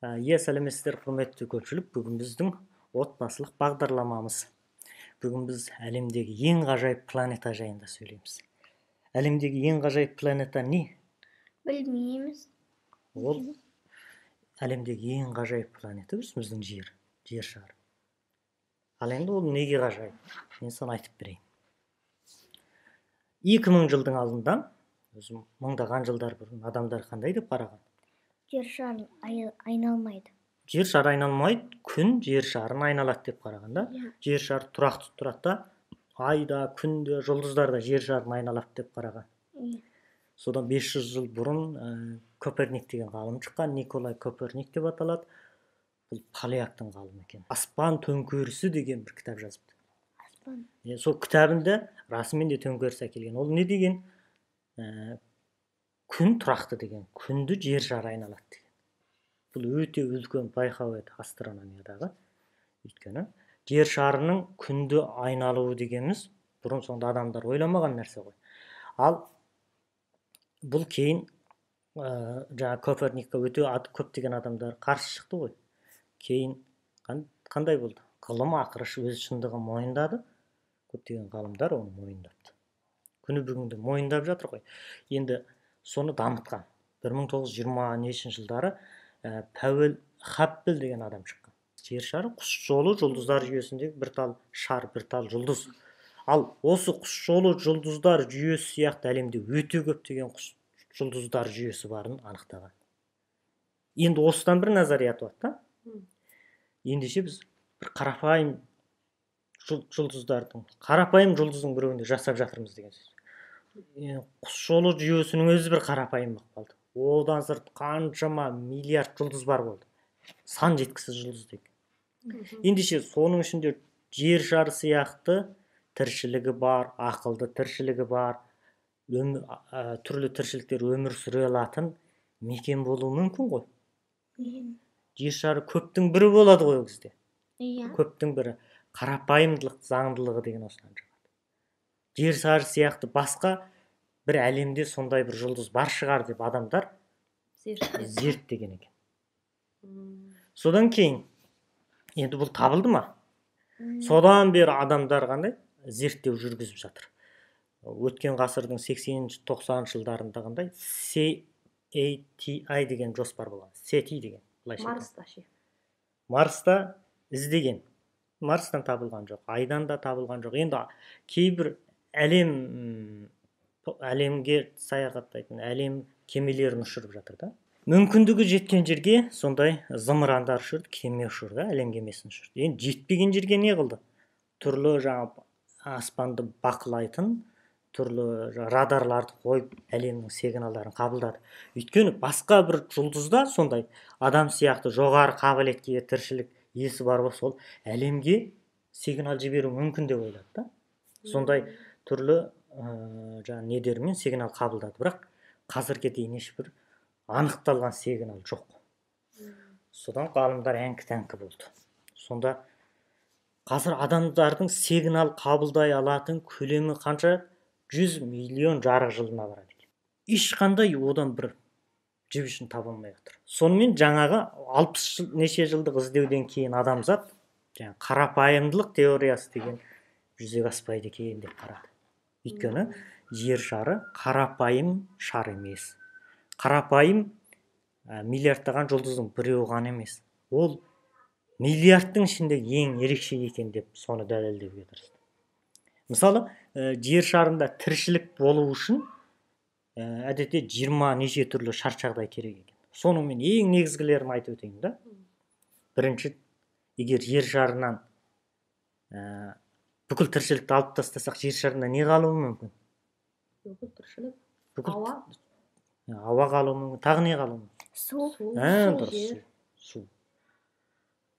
Иә, сәлеметсіздер, құрметті көпшілік. Бүгін біздің отбасылық бағдарламамыз. Бүгін біз әлемдегі ең ғажайып планета жайында сөйлейміз. Әлемдегі ең ғажайып планета не? Білмейміз. Ол әлемдегі ең ғажайып планета өзіміздің Жер, Жер шары. Ал енді ол неге ғажайып? Мен соны айтып берейін. 2000 жылдың алдында, өзі мыңдаған жылдар бұрын адамдар қандай деп қараған? Жер шарын айналмайды. Жер шары айналмайды, күн жер шарын айналады деп қарағанда, жер шары тұрақты тұрады да, ай да, күн де, жұлдыздар да жер шарын айналады деп қараған. Содан 500 жыл бұрын Коперник деген ғалым шыққан, Николай Коперник деп аталады. Бұл поляктың ғалымы екен. Аспан төңкерісі деген бір кітап жазыпты. Аспан. Сол кітабында расымен де төңкеріс әкелген. Ол не деген? Күн тұрақты деген, күнді жер шары айналады деген. Бұл өте үлкен байқау еді астрономиядағы. Өйткені жер шарының күнді айналуы дегеніміз бұрын соңды адамдар ойламаған нәрсе ғой. Ал бұл кейін жаңа Коперникке өте көптеген адамдар қарсы шықты ғой. Кейін қандай болды? Ғылым ақыры өз шындығын мойындады. Көптеген ғалымдар оны мойындапты. Күні бүгінде мойындап жатыр ғой. Енді соны дамытқан. 1920 нешінші жылдары Пауэлл Хаббл деген адам шыққан. Жер шары құс жолы жұлдыздар жүйесіндегі бір тал шар, бір тал жұлдыз. Ал осы құс жолы жұлдыздар жүйесі сияқты әлемде өте көптеген құс жұлдыздар жүйесі барын анықтаған. Енді осыдан бір назария туады да. Ендеше біз бір қарапайым жұлдыздардың, қарапайым жұлдыздың біреуінде жасап жатырмыз деген сөз. Құс жолы жүйесінің өзі бір қарапайым болып қалды. Одан сырт қаншама миллиард жұлдыз бар болды. Сан жеткісіз жұлдыз дейік. Ендеше соның ішінде жер шары сияқты тіршілігі бар, ақылды тіршілігі бар, түрлі тіршіліктер өмір сүре алатын мекен болуы мүмкін ғой. Жер шары көптің бірі болады ғой ол кезде. Көптің бірі. Қарапайымдылық заңдылығы деген осыдан шығады. Жер шары сияқты басқа бір әлемде сондай бір жұлдыз бар шығар деп адамдар зерттеген екен. Содан кейін енді бұл табылды ма? Содан бері адамдар қандай зерттеу жүргізіп жатыр. Өткен ғасырдың 80-90 жылдарында қандай SETI деген жоспар болған. SETI деген. Марста ше. Марста іздеген. Марстан табылған жоқ, айдан да табылған жоқ. Енді кейбір әлемге саяхаттайтын әлем кемелерін ұшырып жатыр да. Мүмкіндігі жеткен жерге сондай зымырандар ұшырды, кеме ұшырды, әлем кемесін ұшырды. Енді жетпеген жерге не қылды? Түрлі жаңа аспанды бақылайтын түрлі радарларды қойып әлемнің сигналдарын қабылдады. Өйткені басқа бір жұлдызда сондай адам сияқты жоғары қабілетке тіршілік иесі бар болса, сол әлемге сигнал жіберу мүмкін деп ойлады да. Сондай түрлі жаңа недермен сигнал қабылдады. Бірақ қазірге дейін ешбір анықталған сигнал жоқ. Содан ғалымдар әңкі-тәңкі болды. Сонда қазір адамдардың сигнал қабылдай алатын көлемі қанша? 100 миллион жарық жылына барады екен. Ешқандай одан бір жіп үшін таба алмай отыр. Сонымен жаңағы 60 неше жылдық іздеуден кейін адамзат жаңа қарапайымдылық теориясы деген жүзеге аспайды екен деп қарады. Өйткені жер шары қарапайым шар емес. Қарапайым миллиардтаған жұлдыздың біреуі ғана емес. Ол миллиардтың ішінде ең ерекше екен деп соны дәлелдеуге тырысты. Мысалы, жер шарында тіршілік болу үшін әдетте 20 неше түрлі шарт жағдай керек екен. Соның мен ең негізгілерін айтып өтейін да. Бірінші, егер жер шарынан бүкіл тіршілікті алып тастасақ, жер шарында не қалуы мүмкін? Бүкіл тіршілік, бүкіл ауа. Ауа қалуы мүмкін. Тағы не қалуы мүмкін? Су. Дұрыс, су.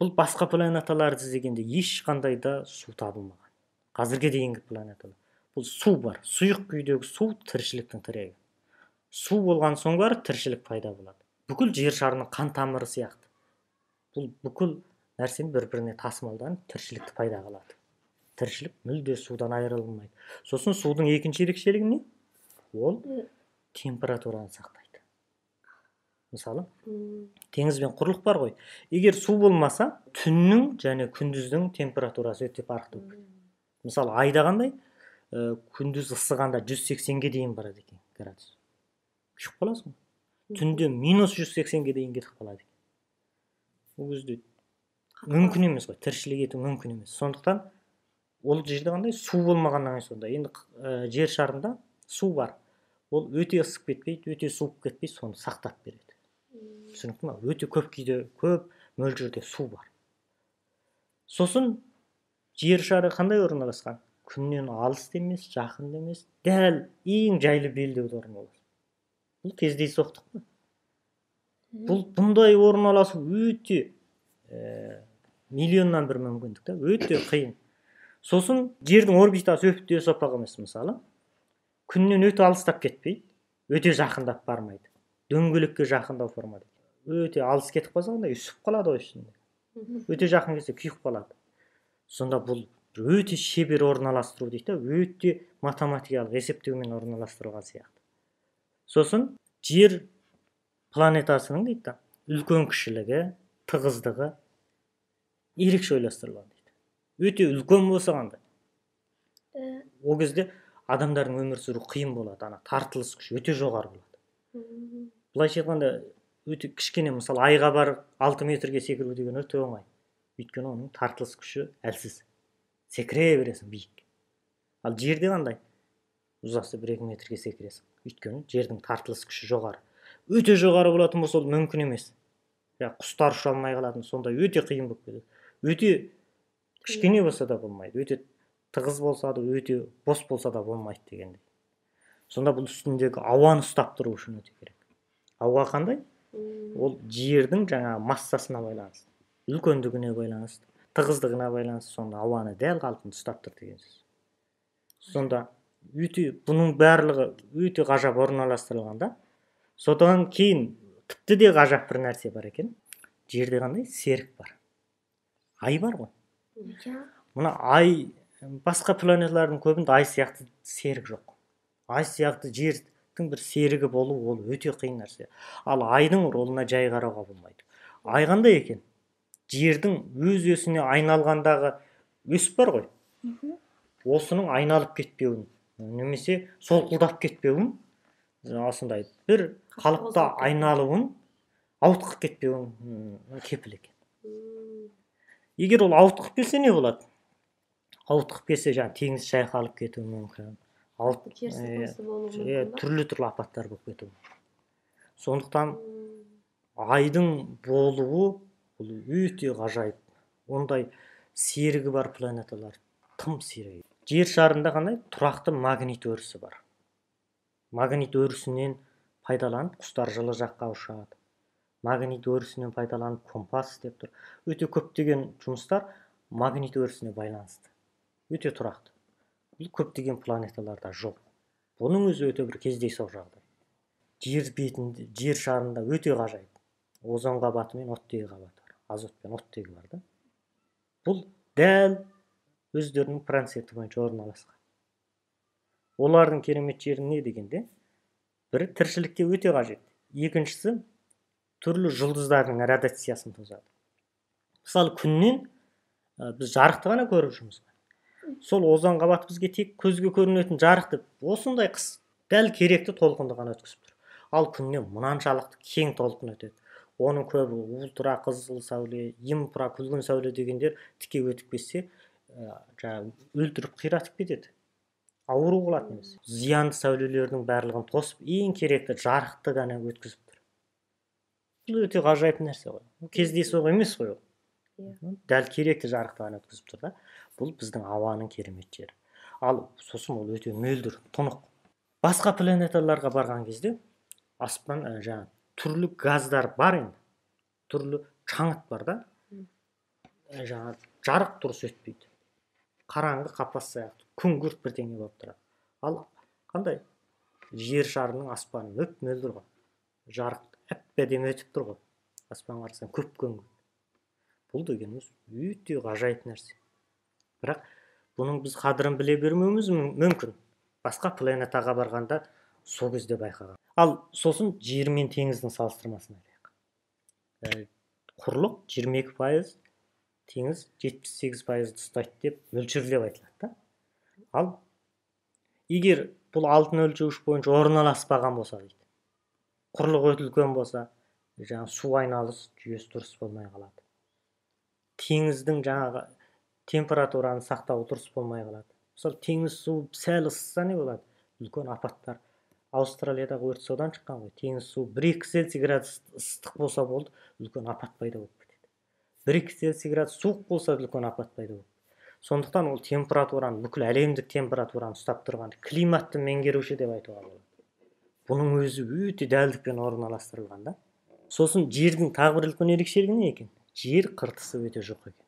Бұл басқа планеталарды іздегенде ешқандай да су табылмаған. Қазірге дейінгі планеталар. Бұл су бар. Сұйық күйдегі су тіршіліктің тірегі. Су болған соң бар тіршілік пайда болады. Бүкіл жер шарының қан тамыры сияқты. Бұл бүкіл нәрсені бір-біріне тасымалданып тіршілікті пайда қылады. Тіршілік мүлде судан айырылмайды. Сосын судың екінші ерекшелігі не? Ол температураны сақтайды. Мысалы, теңіз бен құрлық бар ғой. Егер су болмаса, түннің және күндіздің температурасы өте парықты болып кетеді. Мысалы, айда қандай? Күндіз ысығанда 180-ге дейін барады екен градус. Күйіп қаласың. Түнде минус 180-ге дейін кетіп қалады екен. Ол кезде мүмкін емес қой, тіршілік ету мүмкін емес. Сондықтан ол жерде қандай? Су болмағаннан кейін сонда. Енді жер шарында су бар. Ол өте ысып кетпейді, өте суып кетпейді, соны сақтап береді. Түсінікті ма? Өте көп кейде, көп мөлшерде су бар. Сосын жер шары қандай орналасқан? Күннен алыс та емес, жақын да емес, дәл ең жайлы белдеуде орналасқан. Бұл кездейсоқтық па? Бұл бұндай орналасу өте миллионнан бір мүмкіндік та, өте қиын. Сосын жердің орбитасы өте сопақ емес мысалы. Күннен өте алыстап кетпейді, өте жақындап бармайды. Дөңгелекке жақындау формада. Өте алыс кетіп қалса, онда үсіп қалады ғой ішінде. Өте жақын келсе күйіп қалады. Сонда бұл өте шебер орналастыру дейді, өте математикалық есептеумен орналастырылған сияқты. Сосын жер планетасының дейді да, үлкен кішілігі, тығыздығы ерекше ойластырылған дейді. Өте үлкен болса қандай? Ол кезде адамдардың өмір сүру қиын болады, ана тартылыс күші өте жоғары болады. Былайша айтқанда, өте кішкене, мысалы, айға барып 6 метрге секіру деген өте оңай. Өйткені оның тартылыс күші әлсіз. Секіре бересің биік. Ал жерде қандай? Ұзасы 1-2 метрге секіресің. Өйткені жердің тартылыс күші жоғары. Өте жоғары болатын болса, ол мүмкін емес. Я құстар ұша алмай қалатын, сондай өте қиын болып кетеді. Өте кішкене болса да болмайды, өте тығыз болса да, өте бос болса да болмайды дегендей. Сонда бұл үстіндегі ауаны ұстап тұру үшін өте керек. Ауа қандай? Ол жердің жаңағы массасына байланысты, үлкендігіне байланысты, тығыздығына байланысты, сонда ауаны дәл қалпында ұстап тұр деген сөз. Сонда өте бұның барлығы өте ғажап орналастырылғанда, содан кейін тіпті де ғажап бір нәрсе бар екен. Жерде қандай серік бар? Ай бар ғой. Мына ай, басқа планеталардың көбінде ай сияқты серік жоқ. Ай сияқты жердің бір серігі болу ол өте қиын нәрсе. Ал айдың ролына жай қарауға болмайды. Ай қандай екен? Жердің өз өсіне айналғандағы өс бар ғой. Осының айналып кетпеуін, немесе солқылдап кетпеуін, осындай бір қалыпта айналуын, ауытқып кетпеуін кепіл екен. Егер ол ауытқып келсе не болады? Ауытқып келсе жаңа теңіз шайқалып кетуі мүмкін. Түрлі-түрлі апаттар болып кетуі мүмкін. Сондықтан айдың болуы бұл өте ғажайып. Ондай серігі бар планеталар тым сирек. Жер шарында қандай тұрақты магнит өрісі бар. Магнит өрісінен пайдаланып құстар жылы жаққа ұшады. Магнит өрісінен пайдаланып компас істеп тұр. Өте көптеген жұмыстар магнит өрісіне байланысты. Өте тұрақты. Бұл көптеген планеталарда жоқ. Бұның өзі өте бір кездейсоқ жағдай. Жер бетінде, жер шарында өте ғажайып. Озон қабаты мен оттегі қабаты бар. Азот пен оттегі бар да. Бұл дәл өздерінің проценті бойынша орналасқан. Олардың керемет жері не дегенде, бірі тіршілікке өте қажет, екіншісі түрлі жұлдыздардың радиациясын тозады. Мысалы, күннен біз жарықты ғана көріп жүрміз. Сол озон қабаты бізге тек көзге көрінетін жарықты осындай қыс дәл керекті толқынды ғана өткізіп тұр. Ал күннен мынаншалықты кең толқын өтеді. Оның көбі ультра қызыл сәуле, инфра күлгін сәуле дегендер тіке өтіп кетсе, жаңағы өлтіріп қиратып кетеді. Ауру қылатын емес. Зиянды сәулелердің барлығын тосып, ең керекті жарықты ғана өткізіп тұр. Бұл өте ғажайып нәрсе ғой. Бұл кездейсоқ емес қой ол. Дәл керекті жарықты ғана өткізіп тұр да. Бұл біздің ауаның керемет жері. Ал сосын ол өте мөлдір, тұнық. Басқа планеталарға барған кезде аспан жаңа түрлі газдар бар енді. Түрлі шаңыт бар да. Жаңа жарық дұрыс өтпейді. Қараңғы қапас сияқты, күңгірт бірдеңе болып тұрады. Ал қандай? Жер шарының аспаны мөп-мөлдір ғой. Жарық әп-әдемі өтіп тұр ғой. Аспанға қарасаң көп-көңгірт. Бұл дегеніміз өте ғажайып нәрсе. Бірақ бұның біз қадірін біле бермеуіміз мүмкін. Басқа планетаға барғанда сол кезде байқаған. Ал сосын жер мен теңіздің салыстырмасын айтайық. Құрлық 22%, теңіз 78% ұстайды деп мөлшерлеп айтылады да. Ал егер бұл алтын өлшеуіш бойынша орналаспаған болса дейді, құрлық өте үлкен болса, жаңағы су айналыс жүйесі дұрыс болмай қалады. Теңіздің жаңағы температураны сақтауы дұрыс болмай қалады. Мысалы, теңіз суы сәл ысыса не болады? Үлкен апаттар. Аустралиядағы өрт содан шыққан ғой. Теңіз суы 1-2 Цельсий градус ыстық болса болды, үлкен апат пайда болып кетеді. 1-2 Цельсий градус суық болса үлкен апат пайда болып. Сондықтан ол температураны, бүкіл әлемдік температураны ұстап тұрған климатты меңгеруші деп айтуға болады. Бұның өзі өте дәлдікпен орналастырылған да. Сосын жердің тағы бір үлкен ерекшелігі не екен? Жер қыртысы өте жоқ екен.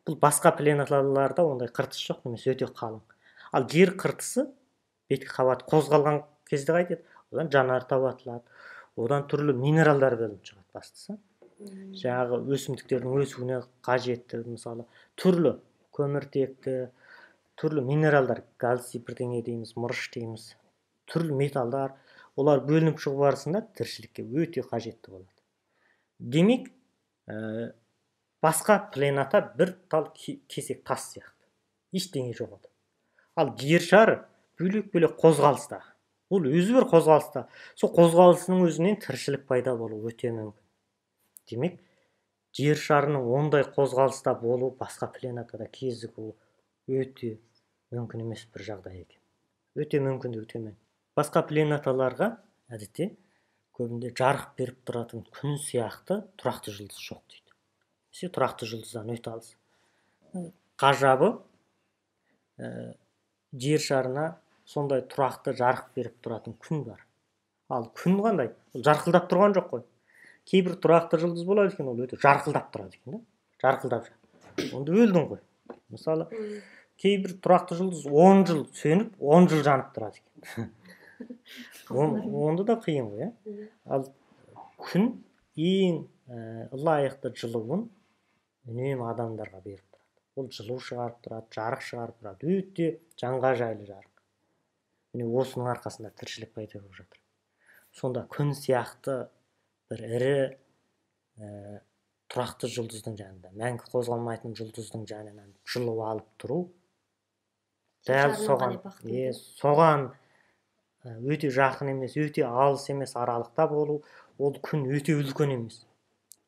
Бұл басқа планеталарда ондай қыртыс жоқ немесе өте қалың. Ал жер қыртысы беткі қабаты қозғалған кезде қайтеді? Одан жанартау атылады, одан түрлі минералдар бөлініп шығады бастысы. Жаңағы өсімдіктердің өсуіне қажетті, мысалы, түрлі көміртекті, түрлі минералдар, кальций бірдеңе дейміз, мырыш дейміз, түрлі металдар, олар бөлініп шығу барысында тіршілікке өте қажетті болады. Демек, басқа планета бір тал кесек тас сияқты, ештеңе жоқ еді. Ал жер шары бөлек-бөлек қозғалыста. Ол өзі бір қозғалыста. Сол қозғалысының өзінен тіршілік пайда болуы өте мүмкін. Демек, жер шарының ондай қозғалыста болуы басқа планетада кезігуі өте мүмкін емес бір жағдай екен. Өте мүмкіндігі төмен. Басқа планеталарға әдетте көбінде жарық беріп тұратын күн сияқты тұрақты жұлдыз жоқ дейді. Немесе тұрақты жұлдыздан өте алыс. Ғажабы, жер шарына сондай тұрақты жарық беріп тұратын күн бар. Ал күн қандай? Ол жарқылдап тұрған жоқ қой. Кейбір тұрақты жұлдыз болады екен, ол өте жарқылдап тұрады екен да. Жарқылдап. Онда өлдің ғой. Мысалы, кейбір тұрақты жұлдыз 10 жыл сөніп, 10 жыл жанып тұрады екен. Онда да қиын ғой, иә? Ал күн ең лайықты жылуын үнемі адамдарға беріп тұрады. Ол жылу шығарып тұрады, жарық шығарып тұрады. Өте жанға жайлы жарық. Міне осының арқасында тіршілік пайда болып жатыр. Сонда күн сияқты бір ірі тұрақты жұлдыздың жанында, мәңгі қозғалмайтын жұлдыздың жанынан жылу алып тұру, дәл соған, соған өте жақын емес, өте алыс емес аралықта болу, ол күн өте үлкен емес.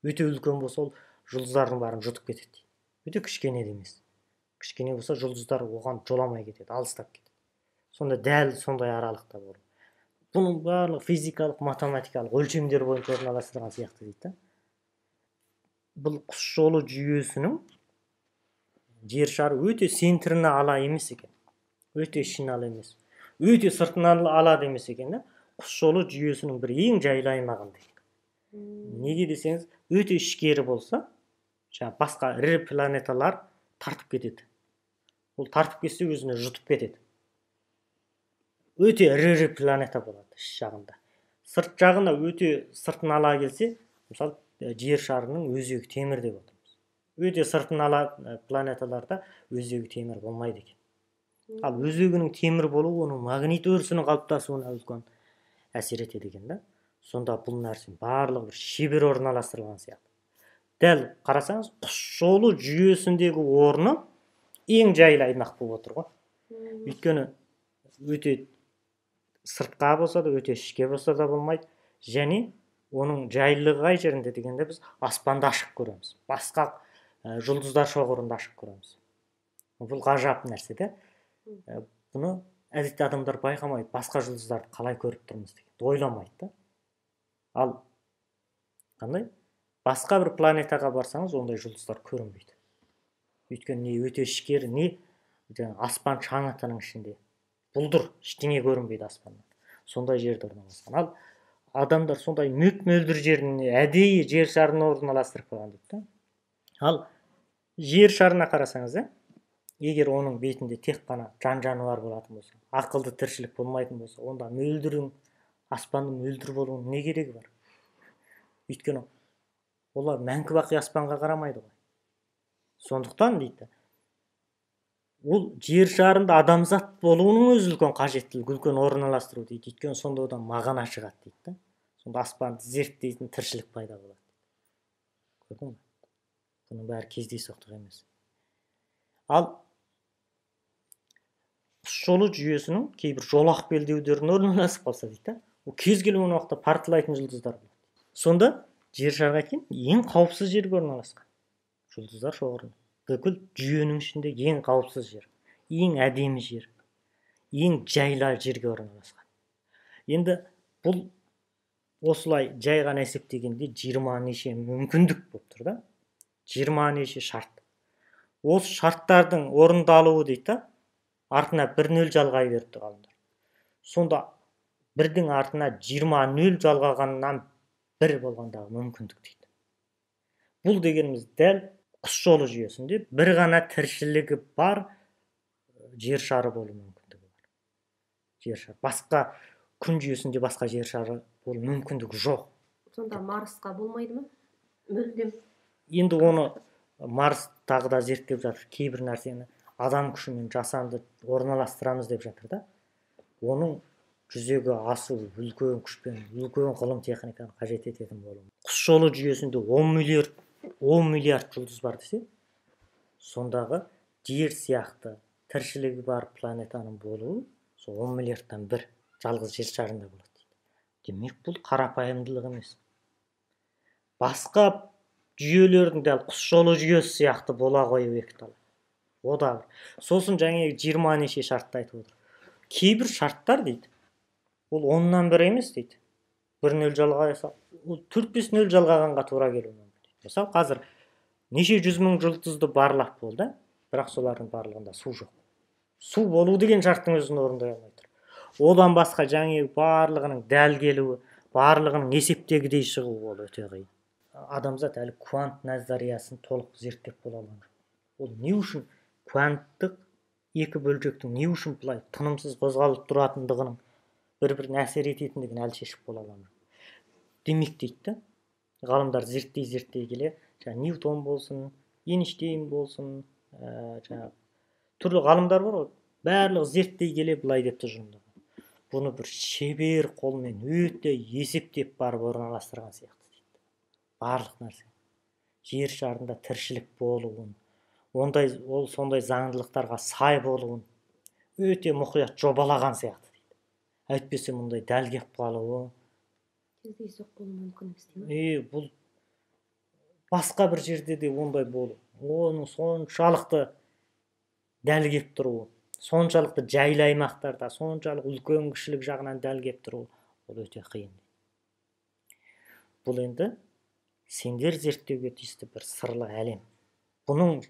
Өте үлкен болса, ол жұлдыздардың барын жұтып кетеді. Өте кішкене де емес. Кішкене болса, жұлдыздар оған жоламай кетеді, алыстап кетеді. Сонда дәл сондай аралықта болу. Бұның барлығы физикалық, математикалық өлшемдер бойынша орналастырылған сияқты дейді да. Бұл құс жолы жүйесінің жер шары өте центріне ала емес екен. Өте ішін ала емес. Өте сыртынан алады емес екен да. Құс жолы жүйесінің бір ең жайлы аймағын дейік. Неге десеңіз, өте ішкері болса, жаңа басқа ірі планеталар тартып кетеді. Ол тартып кетсе өзіне жұтып кетеді. Өте ірі планета болады іш жағында. Сырт жағына өте сыртын ала келсе, мысалы, жер шарының өзегі темір деп отырмыз. Өте сыртын ала планеталарда өзегі темір болмайды екен. Ал өзегінің темір болуы оның магнит өрісінің қалыптасуына үлкен әсер етеді екен да. Сонда бұл нәрсенің барлығы бір шебер орналастырылған сияқты. Дәл қарасаңыз, құс жолы жүйесіндегі орны ең жайлы аймақ болып отыр ғой. Өйткені өте сыртқа болса да, өте ішке болса да болмайды. Және оның жайлылығы қай жерінде дегенде біз аспанды ашық көреміз. Басқа жұлдыздар шоғырында ашық көреміз. Бұл ғажап нәрсе де. Бұны әдетте адамдар байқамайды. Басқа жұлдыздарды қалай көріп тұрмыз деген ойламайды да. Ал қандай? Басқа бір планетаға барсаңыз, ондай жұлдыздар көрінбейді. Өйткені не өте ішкері, не аспан шаңытының ішінде. Бұлдыр, ештеңе көрінбейді аспаннан. Сондай жерде орналасқан. Ал адамдар сондай мөп-мөлдір жеріне әдейі жер шарын орналастырып қойған дейді да. Ал жер шарына қарасаңыз, егер оның бетінде тек қана жан-жануар болатын болса, ақылды тіршілік болмайтын болса, онда мөлдірің, аспанның мөлдір болуының не керегі бар? Өйткені олар мәңгі бақи аспанға қарамайды ғой. Сондықтан дейді, Ол жер шарында адамзат болуының өзі үлкен қажеттілік, үлкен орналастыру дейді. Өйткені сонда одан мағына шығады дейді да. Сонда аспанды зерттейтін тіршілік пайда болады. Көрдің бе? Бұның бәрі кездейсоқтық емес. Ал құс жолы жүйесінің кейбір жолақ белдеулеріне орналасып қалса дейді да, ол кез келген уақытта партылайтын жұлдыздар болады. Сонда жер шарға кейін ең қауіпсіз жерге орналасқан жұлдыздар шоғыры. Бүкіл жүйенің ішінде ең қауіпсіз жер, ең әдемі жер, ең жайлы жерге орналасқан. Енді бұл осылай жай ғана есептегенде 20 неше мүмкіндік болып тұр да, 20 неше шарт. Осы шарттардың орындалуы дейді да, артына бір нөл жалғай беріпті ғалымдар. Сонда бірдің артына 20 нөл жалғағаннан бір болғандағы мүмкіндік дейді. Бұл дегеніміз дәл құс жолы жүйесінде бір ғана тіршілігі бар жер шары болу мүмкіндігі бар. Жер шары. Басқа күн жүйесінде басқа жер шары болу мүмкіндігі жоқ. Сонда Марсқа болмайды ма? Мүлдем. Енді оны Марс тағы да зерттеп жатыр. Кейбір нәрсені адам күшімен жасанды орналастырамыз деп жатыр да. Оның жүзеге асу үлкен күшпен, үлкен ғылым техниканы қажет ететін болуы. Құс жолы жүйесінде 10 миллиард жұлдыз бар десе, сондағы жер сияқты тіршілігі бар планетаның болуы сол 10 миллиардтан бір жалғыз жер шарында болады дейді. Демек, бұл қарапайымдылық емес. Басқа жүйелердің дәл құс жолы жүйесі сияқты бола қоюы екіталай. О да бір. Сосын жаңағы 20 неше шартты айтып отыр. Кейбір шарттар дейді, ол 10-нан бір емес дейді. Бір нөл жалғаса, ол 4-5 нөл жалғағанға тура келуі мүмкін. Мысалы, қазір неше жүз мың жұлдызды барлап болды, бірақ солардың барлығында су жоқ. Су болу деген шарттың өзін орындай алмай тұр. Одан басқа жаңағы барлығының дәл келуі, барлығының есептегідей шығуы ол өте қиын. Адамзат әлі квант назариясын толық зерттеп бола алған жоқ. Ол не үшін кванттық екі бөлшектің не үшін былай тынымсыз қозғалып тұратындығының бір-біріне әсер ететіндігін әлі шешіп бола алған жоқ. Демек дейді да, ғалымдар зерттей-зерттей келе, жаңа Ньютон болсын, Эйнштейн болсын, жаңа түрлі ғалымдар бар ғой, барлығы зерттей келе былай деп тұжырымдаған. Бұны бір шебер қолмен өте есептеп барып орналастырған сияқты дейді. Барлық нәрсе жер шарында тіршілік болуын, ондай ол сондай заңдылықтарға сай болуын өте мұқият жобалаған сияқты дейді. Әйтпесе мұндай дәл келіп қалуы кездейсоқ болуы мүмкін емес дейді ме? Бұл басқа бір жерде де ондай болу, оның соншалықты дәл келіп тұруы, соншалықты жайлы аймақтарда, соншалық үлкен кішілік жағынан дәл келіп тұруы, ол өте қиын. Бұл енді сендер зерттеуге тиісті бір сырлы әлем. Бұның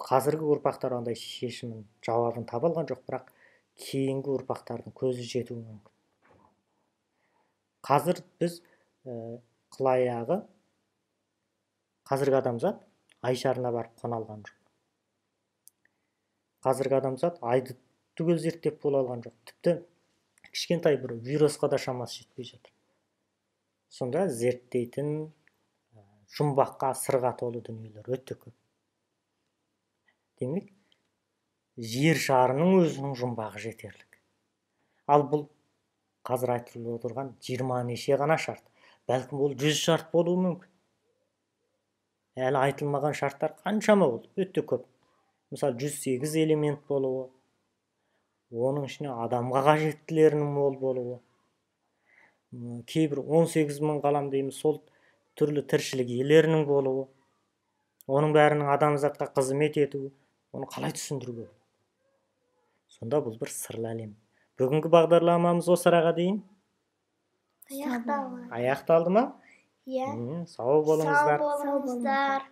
қазіргі ұрпақтар ондай шешімін, жауабын таба алған жоқ, бірақ кейінгі ұрпақтардың көзі жетуі мүмкін. Қазір біз қылаяғы, қазіргі адамзат ай шарына барып қона алған жоқ. Қазіргі адамзат айды түгел зерттеп бола алған жоқ. Тіпті кішкентай бір вирусқа да шамасы жетпей жатыр. Сонда зерттейтін жұмбаққа, сырға толы дүниелер өте көп. Демек, жер шарының өзінің жұмбағы жетерлік. Ал бұл қазір айтылып отырған 20 неше ғана шарт. Бәлкім ол 100 шарт болуы мүмкін. Әлі айтылмаған шарттар қаншама ол, өте көп. Мысалы, 108 элемент болуы, оның ішіне адамға қажеттілерінің мол болуы, кейбір 18 мың ғалам дейміз, сол түрлі тіршілік иелерінің болуы, оның бәрінің адамзатқа қызмет етуі, оны қалай түсіндіруге болады? Сонда бұл бір сырлы әлем. Бүгінгі бағдарламамыз осы араға дейін аяқталды. Аяқталды ма? Иә. Сау болыңыздар. Сау болыңыздар.